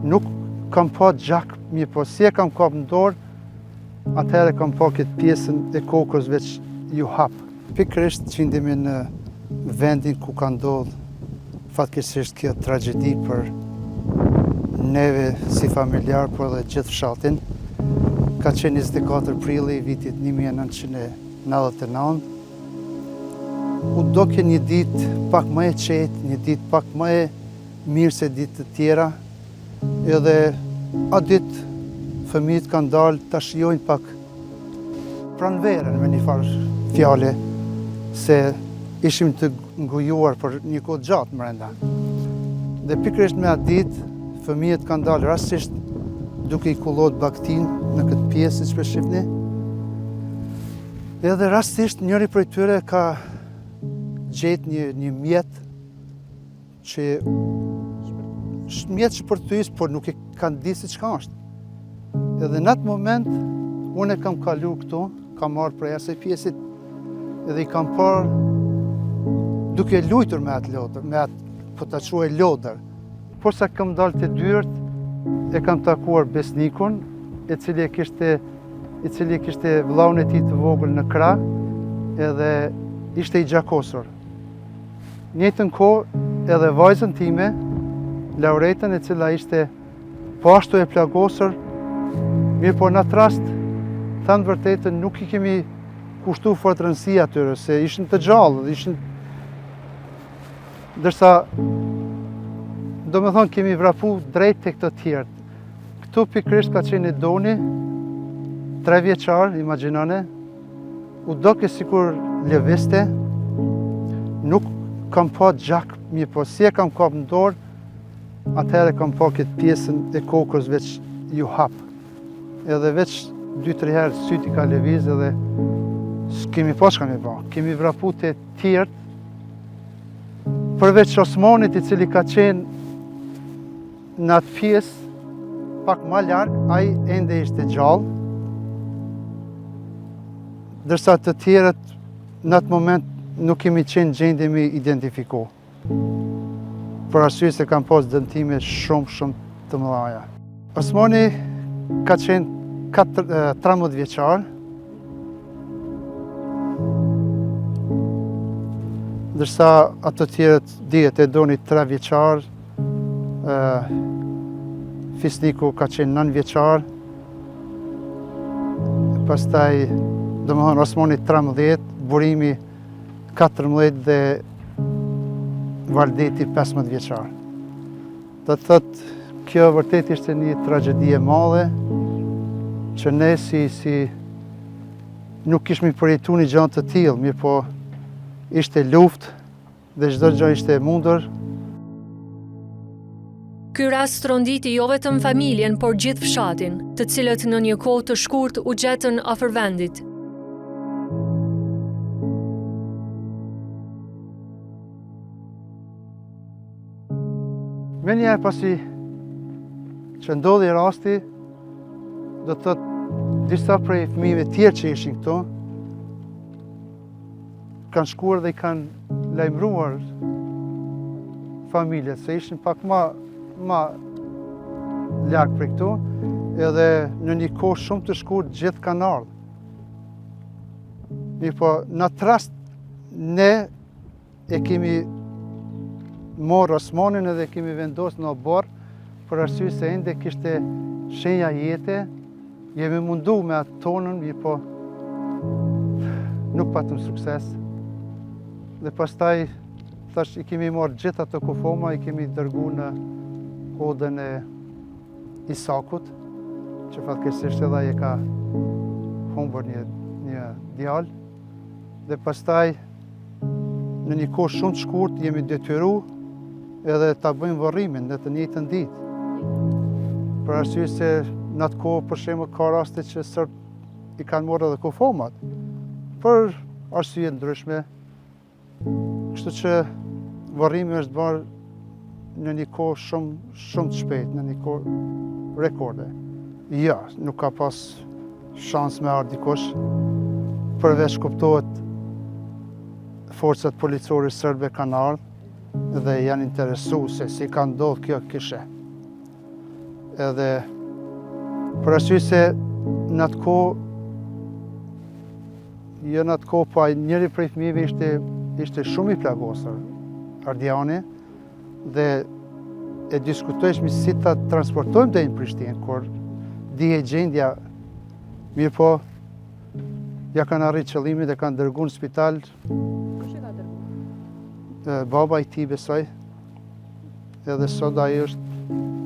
Nuk kam pa gjak, mirëpo si e kam kap në dorë, atëherë kam pa këtë pjesën e kokës veç ju hap. Pikërisht gjindemi në vendin ku ka ndodhë fatkeqësisht kjo tragjedi për neve si familjar, por edhe gjithë fshatin. Ka qenë 24 prilli i vitit 1999. U doke një ditë pak më e qetë, një ditë pak më e mirë se ditë të tjera, edhe atë ditë fëmijët kanë dalë ta shijojnë pak pranverën me një farë fjale, se ishim të ngujuar për një kohë të gjatë mrenda. Dhe pikërisht me atë ditë, fëmijët kanë dalë rastësisht duke i kullot bagëtinë në këtë pjesë, siç po shifni. Edhe rastësisht njëri prej tyre ka gjetë një, një mjet që mjet shpërthyes, por nuk e kanë di se çka është. Edhe në atë moment, unë e kam kalu këtu, kam marrë prej asaj pjesit, edhe i kam parë duke lujtur me atë lodër, me atë, po ta quaj lodër. Porsa kam dalë te dyert, e kam takuar Besnikun, e cili e kishte i cili e kishte vllaun e tij të vogël në krah, edhe ishte i gjakosur. Njëjtën kohë edhe vajzën time, Lauretën, e cila ishte po ashtu e plagosur, mirëpo në atë rast, thënë të vërtetën, nuk i kemi kushtu fort rëndësi atyre, se ishin të gjallë, dhe ishin... Ndërsa, domethonë, kemi vrapu drejt te këto tjerët. Këtu pikërisht ka qenë Edoni, tre vjeçar, imagjinone, U doke sikur lëvizte, nuk kam pa gjak, mirëpo si e kam kap në dorë, atëherë kam pa këtë pjesën e kokës veç ju hap. Edhe veç 2-3 herë sytë i ka lëviz edhe s'kemi pa çka me ba. Kemi vrapu te tjerët, përveç Osmanit i cili ka qenë Në atë pjesë, pak ma larg, ai ende ishte gjallë, ndërsa të tjerët në atë moment nuk kemi qenë gjendje me identifiku. Për arsye se kanë pas dëmtime shumë, shumë të mëdhaja. Osmani ka qenë 13 vjeçar, ndërsa ato tjerët dihet Edoni 3 vjeçar, Fisniku ka qenë 9 vjeçar, pastaj, domethonë, Osmani 13, Burimi 14 dhe Valdeti 15 vjeçar. Do të thotë, kjo vërtet ishte një tragjedi e madhe, që ne si, si nuk kishmi përjetu një gja të tillë, mirëpo ishte luftë, Dhe çdo gjë ishte e mundur. Ky rast tronditi jo vetëm familjen, por gjithë fshatin, të cilët në një kohë të shkurtë u gjetën afër vendit. Menjëherë pasi që ndodhi rasti, do të thotë disa prej fëmijëve tjerë që ishin këtu, kanë shkuar dhe i kanë lajmëruar familjet, se ishin pak ma, ma larg prej këtu, edhe në një kohë shumë të shkurt gjithë kanë ardhë. Mirëpo, në atë rast, ne e kemi morë Osmanin edhe e kemi vendosë në oborr, për arsye se ende kishte shenja jete, Jemi mundu me atë tonën, mirëpo nuk patëm sukses. Dhe pastaj, thash, i kemi marrë gjithë ato kufoma, i kemi dërgu në odën e Isakut, që fatkeqësisht edhe ai e ka humbur një, një djalë. Dhe pastaj, në një kohë shumë të shkurt, jemi detyru edhe ta bëjmë varrimin në të njëjtën ditë. Për arsye se në atë kohë, për shembull, ka raste që serbët i kanë marrë edhe kufomat, për arsye ndryshme. Kështu që varrimi është bërë në një kohë shumë, shumë të shpejtë, në një kohë rekorde. Jo, nuk ka pas shans me ardhë dikush, përveç kuptohet forcat policore serbe kanë ardhë dhe janë interesu se si ka ndodhë kjo kishe. Edhe për arsye se në atë kohë, jo në atë kohë, po ai njëri prej fëmijëve ishte shumë i plagosur, Ardiani, dhe e diskutojshmi si ta transportojmë deri në Prishtinë, kur dihej gjendja, mirëpo, ja kanë arrit qëllimit e kanë dërgu në spital. Kush e ka dërgu? Baba i tij besoj, edhe sot ai është.